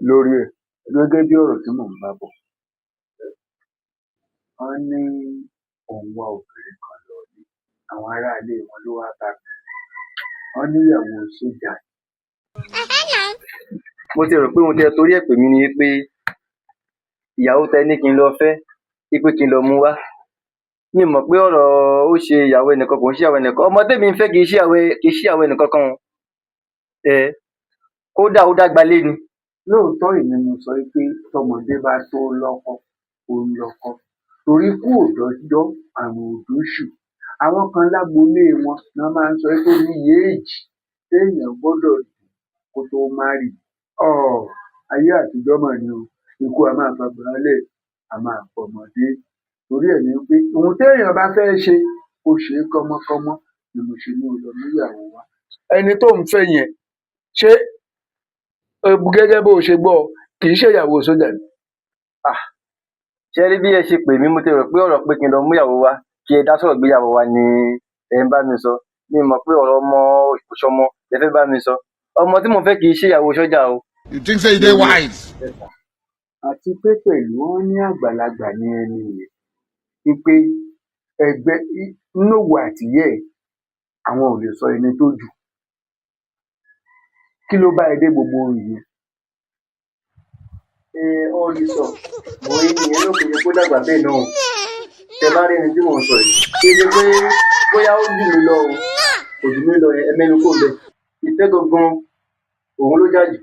Lórí ẹ̀, gẹ́gẹ́ bí ọ̀rọ̀ tí mò ń bá bọ̀, wọ́n ní òun wá obìnrin kan lọ ní àwọn aráalé wọn ló wá bá mi. Wọ́n níyàwó sójà. Mo ti rò pé ohun tí ẹ torí ẹ̀ pè mí ni pé ìyàwó tẹ ní kí n lọ fẹ́, wípé kí n lọ mú wá. Mi mọ̀ pé ọ̀rọ̀ ó ṣe ìyàwó ẹnìkan kò ń ṣe ìyàwó ẹnìkan. Ọmọ tèmi ń fẹ́ kì í ṣe ìyàwó, kì í ṣe ìyàwó ẹnìkan kan o. Ẹ kódà ó dàgbà lé ni. Lóòótọ́, èmi mo sọ pé tọmọdé bá tó lọ́kọ, ó ń lọ́kọ, torí kú òdọ́jọ́, àrùn òdóṣù. Àwọn kan lágboolé wọn náà máa ń sọ pé ní yéèjì téèyàn gbọ́dọ̀ dùn kó tó marry. Ọ ayé àtijọ́ mà ní o, ikú a máa fagbá lẹ̀, a máa pọmọdé. Torí ẹ̀ ni pé ohun téèyàn bá fẹ́ ṣe, kó ṣe é kánmọ́kánmọ́, ni mo ṣe ní o lọ múyàwó wá. Ẹni tó ń fẹ́ yẹn, ṣé gẹ́gẹ́ bó o ṣe gbọ́, kì í ṣe ìyàwó sójà ni? Ṣé rí bí ẹ ṣe pè mí, mo ti rò pé ọ̀rọ̀ pé kí n lọ mú ìyàwó wá, kí ẹ dá sọ̀rọ̀ gbéyàwó wa ni ẹ ń bá mi sọ. Mi mọ̀ pé ọ̀rọ̀ ọmọ òṣọmọ ẹ fẹ́ bá mi sọ. Ọmọ tí mo fẹ́ kì í ṣe ìyàwó sójà o. You think say you dey wise? Àti pé pẹ̀lú, wọn ní àgbàlagbà ní ẹni yẹn, wípé ẹgbẹ́ nóòwò àtìyẹ́ ẹ̀, àwọn ò lè sọ ẹni tó jù. Kí ló bá ẹ dé gbogbo ìyẹn? Ẹ ọ rí sọ mọ, ẹni yẹn náà kò yẹ kó dàgbà bẹ́ẹ̀ náà o. Tẹ bá rí ẹni tí mò ń sọ yìí, kí ṣe pé bóyá ó jù mí lọ o, kò jù mí lọ, ẹ mẹ́nu kò bẹ́ẹ̀. Ìfẹ́ gangan òun ló jà jù.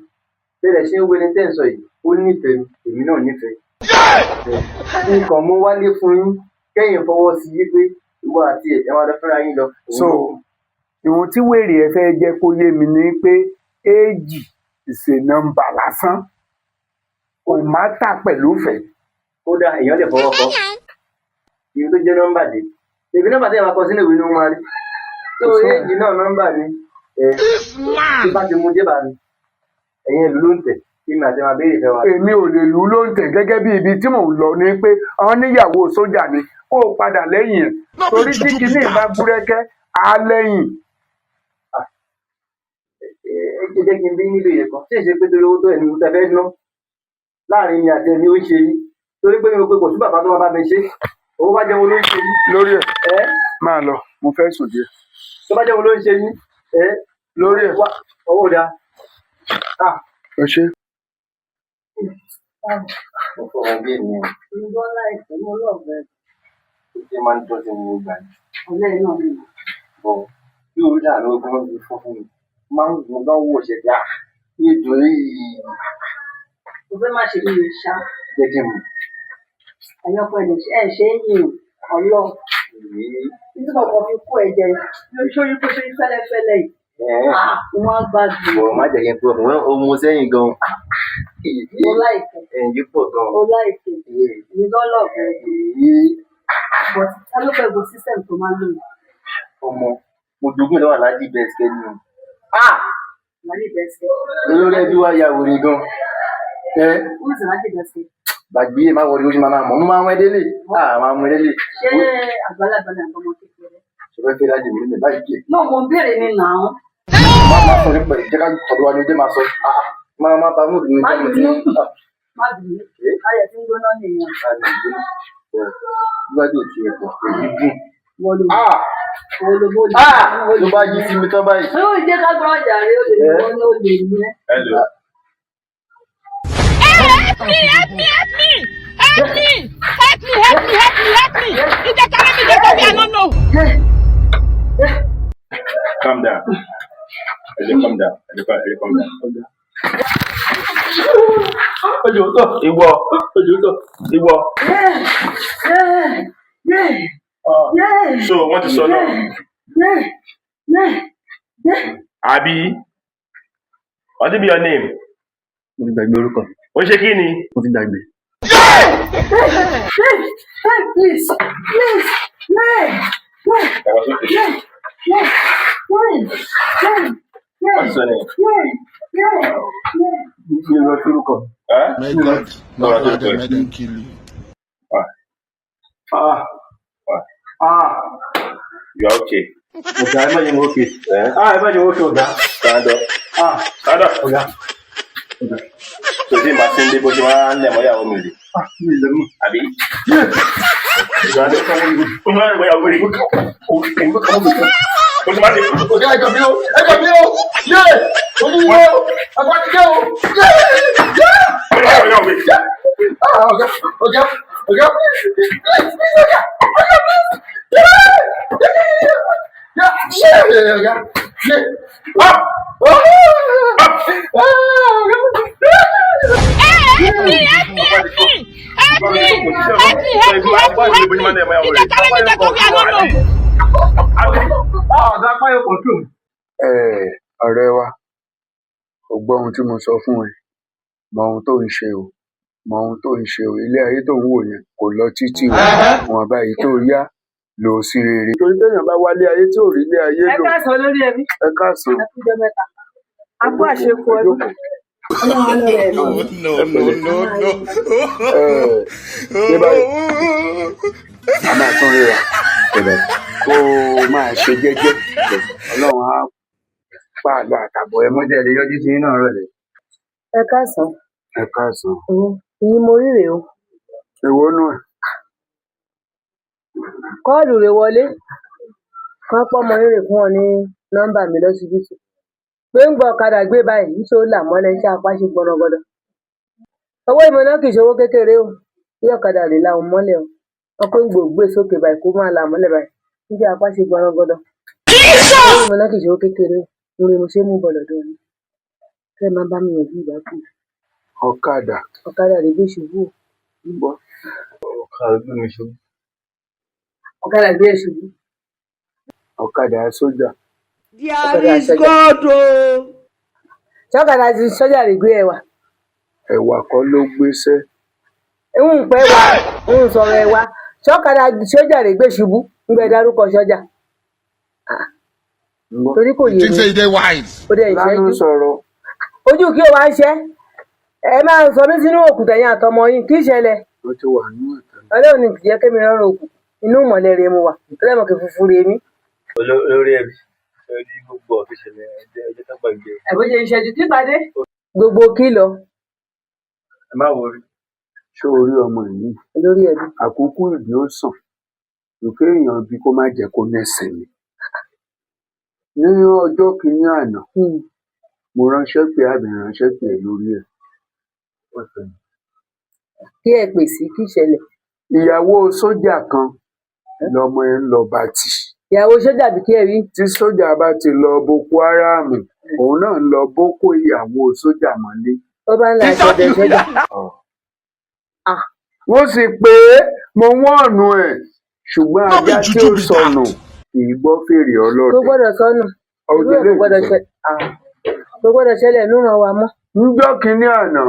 Bẹ́ẹ̀ ṣe ń wo ẹni tẹ́ ń sọ yìí, ó nífẹ̀ẹ́ mi, èmi náà nífẹ̀ẹ́. Nǹkan mú wálé fún yín, kẹ́yìn fọwọ́ sí i pé ìwọ àti ẹ̀ ẹ máa lọ fẹ́ra yín lọ. So ìwọ̀n tí wèrè ẹ fẹ́ jẹ́ kó yé mi ni pé age is a number lásán, kò má tà pẹ̀lú ìfẹ́. Kódà èèyàn lè fọwọ́ kọ ibi tó jẹ́ nọ́mbà dé. Èmi nọ́mbà tí ẹ máa kọ sínú ìwé ni wọ́n máa rí tó age náà, nọ́mbà ni ẹ tí bá ti mú dé bá mi, ẹ̀yin ìlú ló ń tẹ̀ kí mi àti máa béèrè ìfẹ́ wa. Èmi ò lè lù ú ló ń tẹ̀. Gẹ́gẹ́ bí ibi tí mò ń lọ ni pé àwọn níyàwó sójà ni, kó o padà lẹ́yìn ẹ̀, torí tí kinní bá búrẹ́kẹ́ á lẹ́yìn. Ẹ jẹ́ kí n bí nílò yẹn kan, ṣé ìṣe pé torí owó tó ẹni tẹ fẹ́ ná láàrin mi àti ẹni ó ń ṣe yín, torí pé mi ò pé kò sí bàbá tó máa bá mi ṣe, owó bá jẹ́ wo ló ń ṣe yín? Lórí ẹ̀, ẹ máa lọ, mo fẹ́ sùn díẹ̀. Tó bá jẹ́ wo ló ń ṣe yín ẹ? Lórí ẹ̀. Wá owó da. Ẹ ṣe. Mo fọwọ́ bí èmi Ìgbọ́ láìpẹ́ mo lọ́ọ̀bẹ. ṣe máa ń tọ́jú gbogbo ìgbà ni. Ọ̀lẹ́ náà ni. Bọ̀ bí orí dà ló gbọ́n fi fọ́ fún mi, máa ń gbọ́n bá wọ̀ ṣẹ̀ dá ètò yìí. Mo fẹ́ má ṣe mí lè ṣá. Jẹ́ kí n mọ̀. Àyànfọ́ ẹ̀ ṣe é yìn ọlọ́. Títí kọ̀ọ̀kan fi kó ẹ̀jẹ̀ sórí kó ṣe fẹ́lẹ́fẹ́lẹ́ yìí. Ah, wọ́n á gbádùn. Bọ̀ má jẹ́ kí n pọ̀ fún ó mú sẹ́yìn gan. Mo láìpẹ́. Ẹ̀yìn pọ̀ gan. Mo láìpẹ́. Èmi gan lọ́ọ̀bẹ. But ta ló fẹ́ go system tó máa ń lò yìí? Ọmọ mo jogún ìlọ́wọ́ Aláàjì bẹ́ẹ̀ sikẹ́ ni o. Aláàjì bẹ́ẹ̀ sikẹ́. Olórí ẹbí wa ya wèrè gan. Who is Aláàjì bẹ́ẹ̀ sikẹ́? Gbàgbé, má wọlé, oṣù máa mọ̀, mo máa mú ẹ délé, máa mú ẹ délé. Ṣé àgbàlagbà ni àbọ̀mọ kékeré? Ṣe fẹ́ fẹ́ lájì mi báyìí kí. Náà mo ń béèrè ni nà án. Má má fún mi pẹ̀lú, jẹ́ ká tọ̀dọ̀ wa ní ojú máa sọ, máa má ba múdù mi Má jẹ́. bínú. Má bínú. Ayọ̀ tí ń gbóná nìyẹn. Níwájú òtí ẹ̀ pọ̀ èyí gùn. Wọ́n ló wọ́n ló bó lè. Ló bá yí sí mi tán báyìí. Ó jẹ́ ká gbọ́ ọjà rẹ̀, ó lè ní wọ́n ní ó lè ní ẹ́. Hello. Help me, help me, help me, help me, help me, help me, help me, help me. E dey carry me dey go where I no know. Calm down. Ẹ jẹ́ calm down. Ẹ jẹ́ calm down. Ojú tó Ìwọ, ojú tó ìwọ. So wọ́n ti sọ náà. Àbí? What be your name? Mo ti gbàgbé orúkọ. Ó ṣe kí ni? Mo ti gbàgbé. Please, please, yeah, yeah, Dàgbàsókè. yeah, yeah, yeah, What's your name? yeah, yeah, yeah. Mi ò rántí orúkọ. Eh? May God Ọ̀rọ̀ not tó allow them, pẹ́. make them kill you. Ah. Ah. You are okay. Ọ̀gá, ẹ má jẹ́ mo ókè. Eh? Ah, ẹ má jẹ́ mo ókè, ọ̀gá. Stand up. Ah. Stand up. Ọ̀gá. Ọ̀gá. Tó tí n bá sí ń dé bó ṣe máa ń lẹ̀ mọ́ ìyàwó mi rè. Mi lè mọ̀. Àbí? Ìgbà tó kọ́ wọ́n ó máa ń lẹ̀ mọ́ ìyàwó mi rè. Ó ti máa ń lè. Ọ̀gá ẹ̀gbà mi o, ẹ̀gbà mi o, yé, olúwo, agbátijọ́ o, yé, yé. Ìyàwó mi. Ah, ọ̀gá, ọ̀gá, ọ̀gá, please, please, please, ọ̀gá, ọ̀gá, please, yé, yé, yé, yé, ọ̀gá, yé, ah, oh, ah, ọ̀gá, Help me, help me, help me, help me, help me, help me, help me, help me. E dey carry me dey go where I no know. Ah, ọ̀gá apá yóò control mi. Ẹ ọ̀rẹ́ wa, o gbọ́ ohun tí mo sọ fún ẹ. Mọ ohun tó ń ṣe o, mọ ohun tó ń ṣe o. Ilé ayé tó ń wò yẹn kò lọ títí o. Wọn báyìí tó yá lò ó sí rere. Torí téèyàn bá wálé ayé tí ò rí ilé ayé Ẹ lò. káàsán lórí ẹbí. Ẹ káàsán. Ẹ kújọ mẹ́ta. A kú àṣekù ọdún. Ọlọ́run á lọ́rẹ̀ ẹ̀mí. No, no, no, no. Ẹ ṣé báyìí a máa tún ríra, kó o máa ṣe jẹ́jẹ́. Ọlọ́run á pa àlọ́ àtàbọ̀ ẹ Mo mọ́. jẹ́ lè yọjú sí yín náà rọ̀lẹ́. Ẹ káàsán. Ẹ káàsán. Ìyín mo rí rèé o. Èwo nù ẹ? Kọ́ọ̀lù rè wọlé. Kán pọ́mọ yín rè fún ọ ní nọ́mbà mi lọ́sibítù. Pé ń gbọ́ ọ̀kadà gbé báyìí, níṣẹ́ ó là mọ́lẹ̀ iṣẹ́ apá ṣe gbọnrọgọdọ. Owó ìmọ̀ náà kì í ṣe owó kékeré o. Bí ọ̀kadà rè la òun mọ́lẹ̀ o. Wọ́n pé ń gbò gbé sókè báyìí kó máa là mọ́lẹ̀ báyìí. Níṣẹ́ apá ṣe gbọnrọgọdọ. Owó ìmọ̀ náà kì í ṣe owó kékeré o. Mo rí mo ṣe mú bọ̀ lọ́dọ̀ yín. Kẹ́ ẹ máa bá mi yànjú ìbákú. Ọ̀kadà Ọ̀kadà rè gbé ṣubú o. ń bọ̀. Ọ̀kadà gbé mi ṣubú. Ọ̀kadà gbé ẹ ṣubú. Ọ̀kadà sójà. Ọ̀kadà sọ́jà. Ṣọ́kadà ti sọ́jà rè gbé ẹ wà. Ẹ̀wà kọ́ ló gbéṣẹ́. Ń pẹ́ wa, ń sọ̀rọ̀ ẹ wa. Ṣọ́kadà sọ́jà rè gbé ṣubú. Ń gbẹ dárúkọ sọ́jà. Ń bọ̀. Torí kò You yé think mi. say you dey wise? Ó dẹ̀ Lánàá ìṣẹ́jú. sọ̀rọ̀. Ojú kí o wá ń ṣẹ́. Ẹ máa ń sọ mí sínú òkùnkùn ẹ̀yin àtọmọ yín. Kí ìṣẹ̀lẹ̀? Ó ti wà nínú ẹ̀tàn. Ọlọ́run ni kì í jẹ́ kémi rọrùn òkùnkùn. Inú ìmọ̀lẹ̀ rè mo wà. Ọlọ́run kì í funfun rè mí. Olórí ẹbí. Ẹ rí gbogbo ọ̀fíìsì ẹ̀jẹ̀ tó gbàgbé. Ẹ̀bó ṣe ìṣẹ́jú tí pàdé. Gbogbo kí lọ Ẹ má wọrí. Ṣé o rí ọmọ yìí? lórí ẹbí. Àkókò ìbí ó sàn. Ìké èèyàn bí kó má jẹ́ kó nẹ́sìn mi. Ní ọjọ́ kìíní àná, mo ránṣẹ́ pé àbí ránṣẹ́ pé lórí ẹ̀. Kí ẹ pè sí kí ìṣẹ̀lẹ̀. Ìyàwó sójà kan lọmọ ẹ ń lọ bá tì. Ìyàwó sójà bí kí ẹ rí. Tí sójà bá ti lọ Boko Haram, òun náà ń lọ boko ìyàwó sójà mọ́lé. Ó bá ń la aṣọ ọdẹ sójà. Ah. Wọ́n sì pé mo wọ́ọ̀nù ẹ̀, ṣùgbọ́n No be ajá tí juju ó be sọnù that. kì í gbọ́ fèrè Kò ọlọ́dẹ. gbọ́dọ̀ sọnù. Irú Ọdẹ ẹ̀ lè kò gbọ́dọ̀ sọ. ṣẹ. Ah. Kò gbọ́dọ̀ ṣẹlẹ̀ núran wa mọ́. Níjọ́ kìíní àná,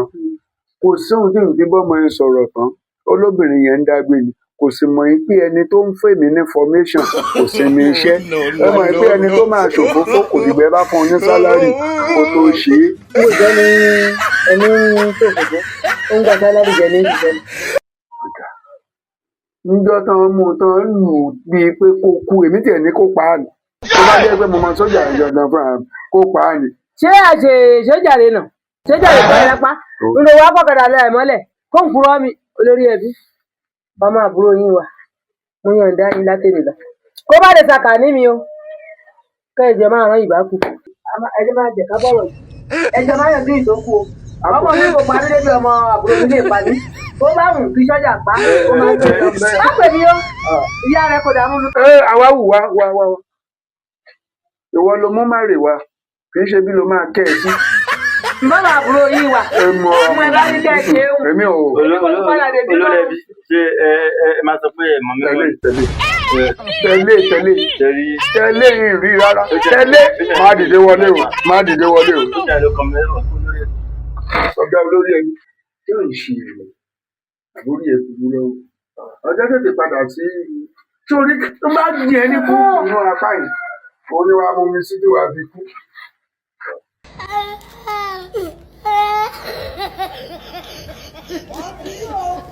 kò sí ohun tí n fi bọ́mọ yẹn sọ̀rọ̀ tán. Olóbìnrin yẹn ń dágbé ni. Kò sì mọ̀ yín pé ẹni tó ń fèmí ní formation kò sinmi iṣẹ́. No, Ó no, mọ̀ yín pé no, ẹni no. tó máa ṣòfófó kò dìgbà ẹ bá fún un ní sálárì kó tó ṣe é. Mo jẹ́ ní ẹni tó fòfó. Ó ń gba sálárì jẹ ní ìṣiṣẹ́. Níjọ́ tán mú un tán lù ú bíi pé kó kú, èmi tiẹ̀ ní kó pa á ni. Tó bá jẹ́ pé mo mọ sójà yẹn dandan fúnra mi, kó pa á ni. Ṣé àṣe sójà rè nà? Sójà rè kọ́ ẹ lápá. Ń lo wá kọ̀kadà lọ ẹ̀ mọ́lẹ̀. Kó ń purọ́ mi olórí ẹbí. Ọmọ àbúrò yín wà. Mo yànda yín látẹ̀lé lọ. Kó bá lè sàkà ní mi o. Kẹ́ ẹ̀jẹ̀ máa rán ìbákù. Ẹjẹ́ máa jẹ̀ ká bọ̀rọ̀ yìí. Ẹjẹ́ máa yàn sí ìtókù o. Ọmọ mi kò parí débi ọmọ àbúrò mi lè parí. Ó bá wù kí sọ́jà pa. Ó máa ń lọ. Má pè mí o. Ìyá rẹ kò dààmú mi. Ẹ àwa wù wá wá wá wá. Ìwọ ló mú márè wá, kì í ṣe bí ló máa kẹ́ ẹ sí. Bàbá àbúrò yín wà. Ẹ mọ Mo ẹ bá ní kẹ́ ẹ ṣe é wù. èmi ò Olórí ẹbí ṣé ẹ ẹ máa sọ pé ẹ mọ̀ mí tẹ̀lé mọ́ tẹ̀lé tẹ̀lé tẹ̀lé Ṣé rí tẹ̀lé ìrì rárá tẹ̀lé má dìde wọlé o, má dìde wọlé o. sójà ló kàn mí lọ́wọ́ olórí ẹbí. Ọ̀gá olórí ẹni tí ò ń ṣe èrè àbórí ẹ kúkú lọ́wọ́. Ọjọ́ tètè padà sí sórí tó bá di ẹni kú inú apá yìí, òun ni wàá mú mi sí tí wàá fi kú. Ah!